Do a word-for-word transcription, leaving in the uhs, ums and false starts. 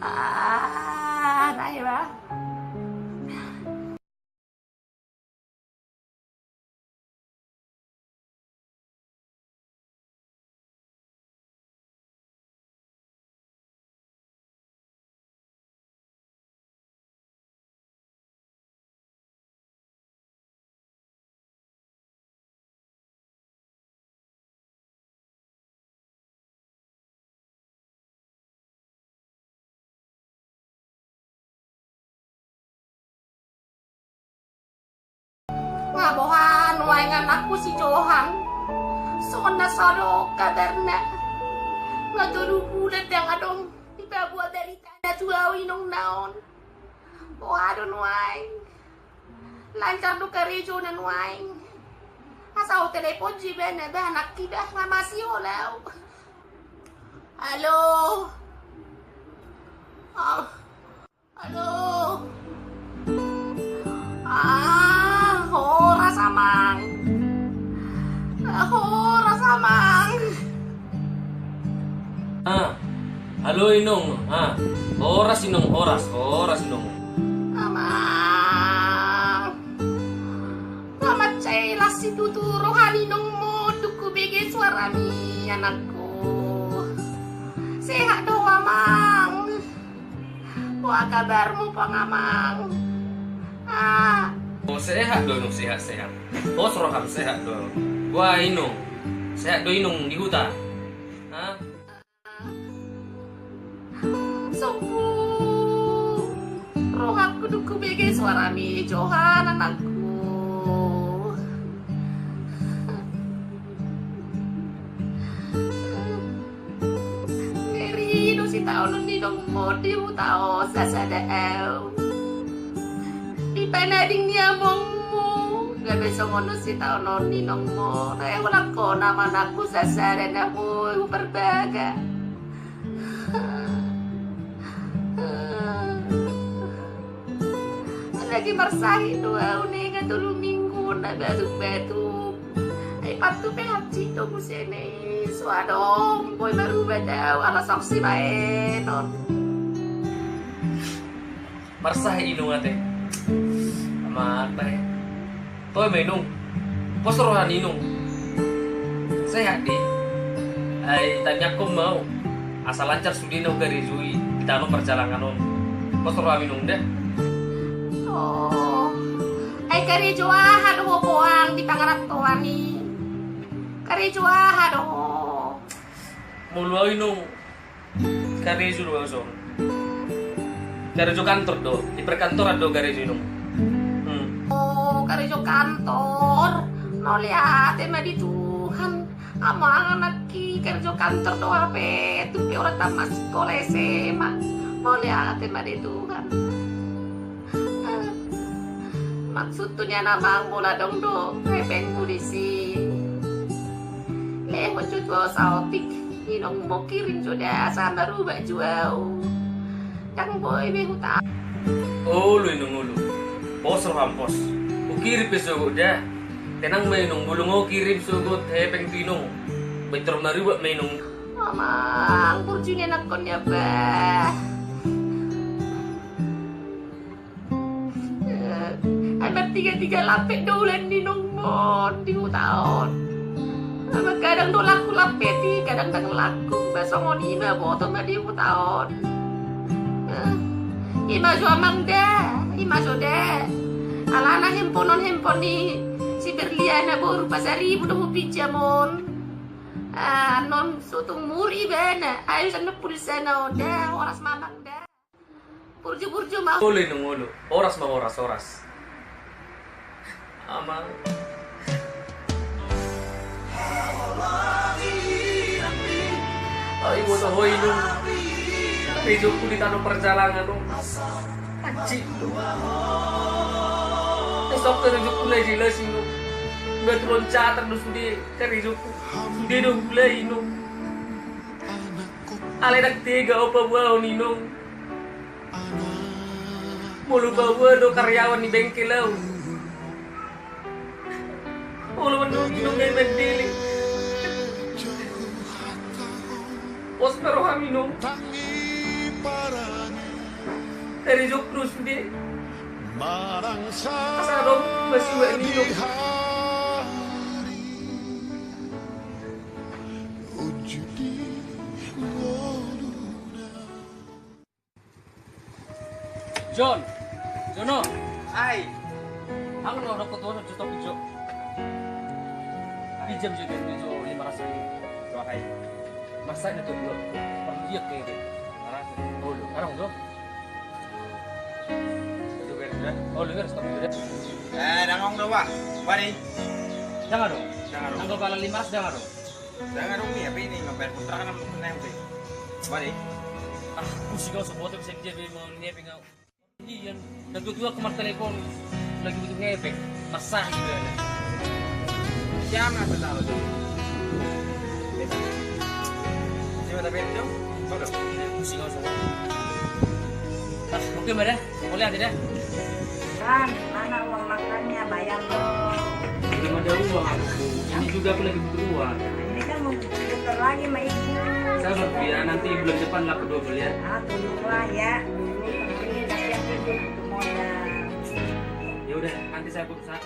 Ah, tahe ba. Nga boha nuaeng anakku si Johan. Songon na so adong kabarna. Nga tolu bulan ndang adong dipaboa baritana tu au inongna on. Boha do nuaeng? Lancar do karejona nuaeng? Asa huteleponhon ibana, ba nangkin da nga masiol au. Halo. Oh. Halo. Ah, horas amang. Ah, horas amang. Ah, halo inong. Ah, horas inong, horas, horas inong. Amang. Nga mansai las situtu roha ni inongmu dung hubege suarami, anakku. Sehat do ho, amang? Boha kabarmu, amang? Ah. Oh, sehat do inong, sehat, sehat. Pos roham, sehat do. Boha inong? Sehat do inong di huta? Ah. Sombu rohangku dung hubege suarami, Johan, anakku. Ngeri do sitaonon ni inongmu di huta on, sasada au. Dipanading ni amongmu, gabe songon on sitaonon ni inongmu. Rai holan hona ma, anakku, sasada na boi huparbaga. Lagi marsahit do au, ninna, tolu minggu na batuk-batuk. Ai pantu pe hansit do muse, ninna i. So adong boi marubat au, ala songon sibaenon. Marsahit inong ate. Amanta e. Toe ma inong. Pos roha ni inong. Sehat di. Ai tangiangkon ma au. Asa lancar sudena hukarejoi di tano parjalangan on. Pos roham inong da. Oh. Ai karejo aha do ho, boang, di pangarantoan i? Karejo aha do ho? Molo au inong, karejo do au songon. Karejo kantor do, di perkantoran do karejo inong. Hmm. Oh, karejo kantor. Mauliate ma di Tuhan. Amang, anakki, karejo kantor do hape, tung pe holan tamat sikola S M A. Mauliate ma di Tuhan. Maksudhu nian, amang, molo adong do hepengku disi, lehon jo tu au saotik, inongmu kirim jo da asa marubat jo au. Ndang boi be huta. Olo inong, olo. Pos roham, pos. Hukirim pe sogot da. Tenang ma inong, molo nga hukirim sogot hepeng tu inong, baen tor marubat ma inong. Amang, burju ni anakkon i, bah. Eh, ai martiga-tiga lampet do ulaon ni inongmu on di huta on. Amang, kadang do laku lampet i, kadang ndang laku. Ba songon i ma, boto ma di huta on. Eh, i ma jo, amang, da, i ma jo da. Alana handphone on, handphone ni si Berliana boru Pasaribu do hupinjam on. Ah, annon so tung muri ibana, ai usan do pulsana on da, horas ma, amang, da. Burju-burju ma. Olo inong, olo. Horas ma, horas, horas. Amang. Ai, boto ho inong. Karejongku di tano parjalangan on. Hansit do. Ai, so karejongku na jelas inong. Batu loncatan do sude karejongku. Sude do hula, inong. Alai ndang tega au paboahon, inong. Molo paboa do karyawan ni bengkel au, olo mandung inong, gabe mandele. Pos ma roham, inong. Karejongku do sude. Asa adong masiuak ni inong. Jon, Jono. Ai. Hang no, rokok tuh, Jo, topi, Jo. Pinjam, Jo, Jo, Jo, lima ratus ribu. Jo, ai. Masa ini tuh, Jo. Perlu dia kayak gitu. Mana tuh? Oh, lu. Sekarang, Jo. Itu beres, ya? Oh, lu beres, topi, Jo. Eh, dang adong do, Wak. Wari. Dang adong. Dang adong. Tanggal lima belas dang adong. Dang adong ni, apa ini? Ngapain putra kan, apa ini? Wari. Ah, pusing kau, semua tuh bisa dia beli mau ni, apa, kau? Iya, na tuatua ke martelepon, lagi butuh ngepek, masahi be. Siapa na tahu tu? Siapa tapi tu? Pusing au. Ah, oke, Mbak, dah. Boleh, ate, dah. Bang, mana uang makannya? Bayar dong. Belum ada uang aku. Ini juga aku lagi butuh uang. Ini kan mau bentar lagi sama ibu. Sabar, Bu, ya. Nanti bulan depan lah kedua beli, ya. Ah, tunggulah, ya. Dulu, tapi aku butuh modal. Ya udah, nanti saya berusaha.